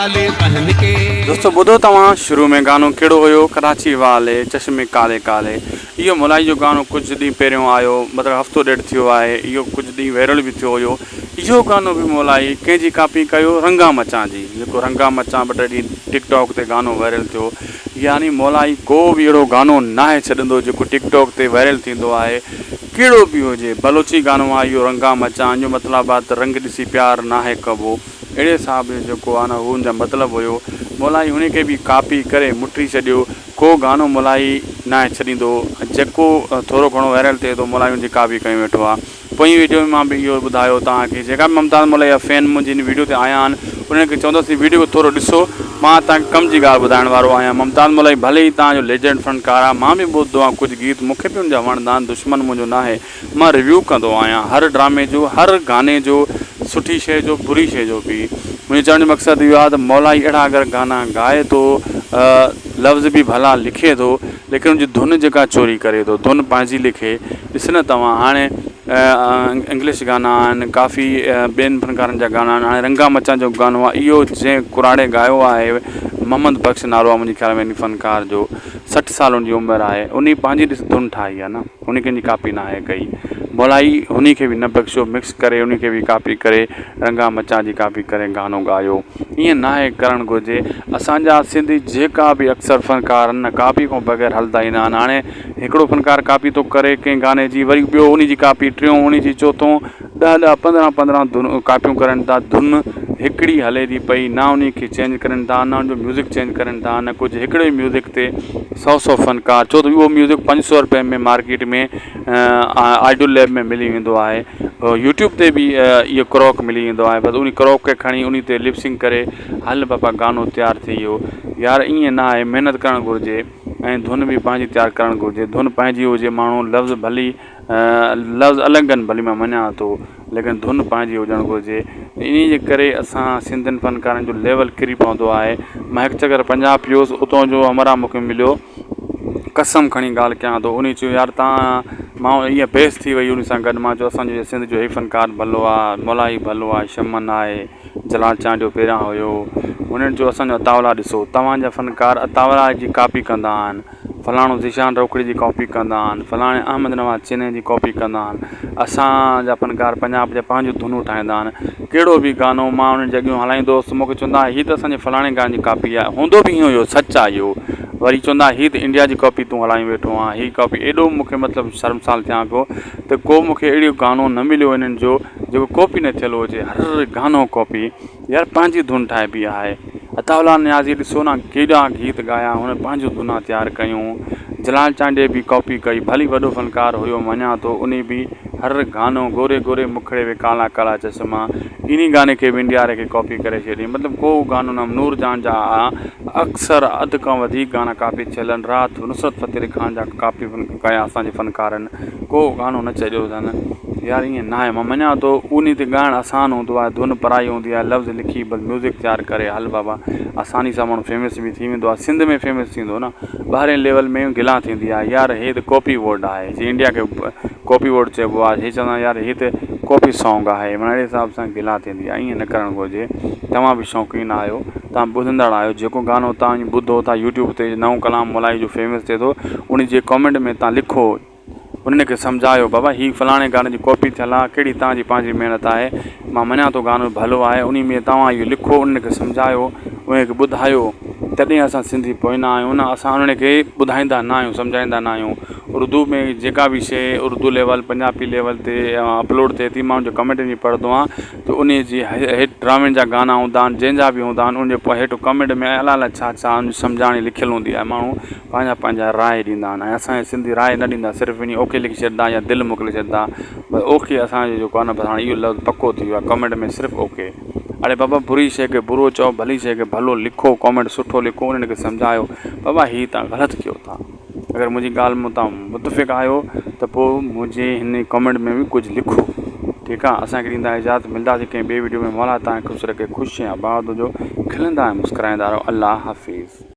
ڪالي پهن ڪي. دوستو ٻڌو توهان شروع ۾ گانو ڪهڙو هيو ڪراچي والي چشمي ڪالي ڪالي اهو مولائي جو گانو ڪجهه ڏينهن پهريون آيو مطلب هفتو ڏيڍ ٿيو آهي اهو ڪجهه ڏينهن وائرل به ٿيو هيو اهو گانو به مولائي ڪنهن جي ڪاپي ڪيو رنگا مچان جي جيڪو رنگا مچان ٻه ٽي ڏينهن ٽڪ ٽاڪ تي گانو وائرل ٿيو يعني مولائي ڪو به اهڙو گانو ناهي ڇڏندو جيڪو ٽڪ ٽاڪ تي وائرل ٿيندو آهي ڪهڙو به هجي بلوچي گانو آهي اهو رنگا مچان جو مطلب آهي ته رنگ ڏسي پيار ناهي ڪبو اهڙي حساب جو جيڪو آ نه هو ان جا مطلب هيو مولائي انهي کي به ڪاپي ڪري مٽي ڇڏيو ڪو گانو مولائي ناهي ڇڏيندو جيڪو ٿورو گهڻو وائرل ٿئي ٿو مولائي ان جي ڪاپي ڪيون ويٺو آ پوئين ويڊيو ۾ مان به اهو ٻڌايو توهان کي جيڪا به ممتاز مولائي جا فين منهنجي هن ويڊيو تي آيا آهن انهن کي چوندس هي ويڊيو کي ٿورو ڏسو مان توهان کي ڪم جي ڳالهه ٻڌائڻ وارو آهيان ممتاز مولائي ڀلي ئي توهان جو ليجنڊ فنڪار آ مان به ٻڌندو آهيان ڪجهه گيت مون کي به ان جا وڻندا آهن دشمن منهنجو ناهي مان ريويو ڪندو آهيان هر ڊرامي جو هر گاني جو سٺي شيء جو بري شيء جو به منهنجي چوڻ جو مقصد اهو آهي ته مولائي اهڙا اگر گانا ڳائي ٿو لفظ به ڀلا لکي ٿو ليڪن ان جي ڌن جيڪا چوري ڪري ٿو ڌن پنهنجي لکي ڏس نه توهان هاڻي انگلش گانا آهن ڪافي ٻين فنڪارن جا گانا آهن هاڻي رنگا مچان جو گانو آهي اهو جنهن ڪراڙي ڳايو آهي محمد بخش نالو آهي منهنجي خيال ۾ ان فنڪار جو 60 سال ان جي عمر آهي انهي پنهنجي ڏس ڌن ٺاهي آهي نه هن ڪنهن جي ڪاپي ناهي ڪئي. مولائي هن کي به نه بخشيو مڪس ڪري ان کي به ڪاپي ڪري رنگا مچان جي ڪاپي ڪري گانو ڳايو. ائين ناهي ڪرڻ گهرجي. اسان جا سنڌي جيڪا به اڪثر فنڪار آهن نه ڪاپي کان بغير هلندا ئي ناهن. هاڻي هڪڙو فنڪار ڪاپي ٿو ڪري ڪنهن گاني جي وري ٻيو ان جي ڪاپي ٽيون ان جي چوٿون ڏهه ڏهه پندرهن پندرهن ڌن ڪاپيون ڪرن ٿا ڌن هڪڙي هلي ٿي پئي نه ان کي چينج ڪرن ٿا نه ان جو ميوزڪ چينج ڪرن ٿا نه ڪجهه هڪڙي ميوزڪ تي سو سو فنڪار ڇو ته اهو ميوزڪ 500 روپئي ۾ مارڪيٽ ۾ آڊيو ليب ۾ ملي ويندو آهي يوٽيوب تي به اهو ڪروڪ ملي ويندو آهي بس ان ڪروڪ کي کڻي ان تي لپسنگ ڪري هل بابا گانو تيار ٿي ويو يار ائين نه آهي محنت ڪرڻ گهرجي ۽ ڌن به پنهنجي تيار ڪرڻ گهرجي ڌن پنهنجي هجي ماڻهو لفظ ڀلي لفظ الڳ آهن ڀلي مان مڃان ٿو ليڪن ڌن پنهنجي هجڻ گهرجي انهي جي ڪري اسان سنڌين فنڪارن جو ليول ڪري پوندو آهي مان هڪ چڪر پنجاب ويو هوس اتان جو همراهه مون کي مليو قسم کڻي ڳالهه ڪيان ٿو انهي چيو يار تان مان ائين بحث ٿي وئي ان سان گڏ مان چيو اسان جو سنڌ جو هي فنڪار ڀلو آهي مولائي ڀلو آهي شمن آهي جلال چانڊيو پهريان هيو انهن چيو اسان جو اتاولا ڏسو توهان جا فنڪار اتاولا جي ڪاپي ڪندا آهن فلاڻو ذيشان روڪڙي جي ڪاپي ڪندا آهن، فلاڻي احمد نواز چني جي ڪاپي ڪندا آهن، اسان جا فنڪار پنجاب جا پنهنجون ڌنون ٺاهيندا آهن، ڪهڙو به گانو مان انهن جي اڳيون هلائيندو هوس مون کي چوندا هي ته اسان جي فلاڻي گاني جي ڪاپي آهي، هوندو به ائين هيو سچ آهي اهو، وري چوندا هي ته انڊيا جي ڪاپي تون هلايون ويٺو آهين، هي ڪاپي ايڏو مون کي مطلب شرمسار ٿيان پيو ته ڪو مون کي اهڙو گانو نه مليو انهن جو جيڪو ڪاپي نه ٿيل هجي هر گانو ڪاپي. يار پنهنجي ڌن ٺاهبي آهي. عطاء الله نيازي ڏسو نه ڪيڏا گيت ڳايا هن پنهنجون ڌنان تيار ڪيون. جلال چانڊيي به ڪاپي ڪئي ڀلي وڏو فنڪار هيو مڃان ٿو انهي به هر گانو گوري گوري مکڙي وي ڪالا ڪالا چشما انهي گاني کي به انڊيا واري کي ڪاپي ڪري ڇڏي مطلب ڪو گانو نه نور جهان جا اڪثر اڌ کان وڌيڪ گانا ڪاپي ٿيل آهن راحت نصرت فتح علي خان جا ڪاپي ڪيا اسان جي فنڪارن ڪو گانو نه ڇڏيو اٿن يار ائين ناهي مان مڃان ٿو انهي تي ڳائڻ آسان هوندو آهي ڌن پرائي هوندي آهي لفظ لکي بس ميوزڪ تيار ڪري هل بابا آساني سان ماڻهو فيمس به ٿي ويندو آهي سنڌ ۾ فيمس ٿيندو نه ٻاهرين ليول ۾ گلا ٿيندي آهي يار هي ته ڪاپي ورڊ آهي جي انڊيا کي ڪاپي ورڊ چئبو آهي هي چوندا يار هي ته ڪاپي سانگ آهي معنيٰ اهڙي حساب سان گلا ٿيندي آهي ائين نه ڪرڻ گهرجي توهان به شوقين آهيو توهان ٻڌندڙ آهيو جيڪو گانو توهان ٻڌو ٿا يوٽيوب تي نئون ڪلام مولائي جو فيمس ٿئي ٿو ان جي ڪامينٽ ۾ توهان لکو انهن کي سمجهايو بابا هي فلاڻي گاني جي ڪاپي ٿيل آهي ڪهڙي توهان جي پنهنجي محنت آهي مان مڃان ٿو گانو ڀلو آهي انهي ۾ توهان اهو لکو انهن کي سمجهايو انهن کي ٻڌايو تڏهن اسان سنڌي پوئنا آهيون نه اسان انهن کي ٻڌائيندا نه آهيون سمجهائيندا نه آهيون اردو ۾ جيڪا به شيء اردو ليول پنجابي ليول تي اپلوڊ ٿئي ٿي مان ان جو ڪمينٽ وڃي پڙهندو آهيان ته انهي جي هيٺ ڊرامن جا گانا هوندا آهن جنهن جا به هوندا آهن ان جي هيٺ ڪمينٽ ۾ الاء الاء ڇا ڇا سمجهاڻي لکيل هوندي آهي ماڻهو پنهنجا پنهنجا راء ڏيندا آهن ۽ اسان جا سنڌي راء نه ڏيندا صرف وڃي اوڪي لکي ڇڏيندا يا دل موڪلي ڇڏيندا بس اوڪي اسان جو جيڪو آهي نه بس هاڻي اهو لفظ پڪو ٿي ويو آهي ڪمينٽ ۾ صرف اوڪي اڙي بابا بري شيء کي برو چئو ڀلي شيء کي ڀلو لکو ڪمينٽ سٺو لکو انهن کي سمجهايو بابا هي تان غلط ڪيو ٿا اگر منهنجي ڳالهه مان توهان متفق آهيو ته پوء منهنجي هن ڪمينٽ ۾ به ڪجهه لکو ٺيڪ آهي اسان کي ڏيندا اجازت ملنداسين ڪنهن ٻي ويڊيو ۾ مولا توهان کي خوش رکي خوش ۽ آباد هجو کلندا ۽ مسڪرائيندا رهو الله حافظ.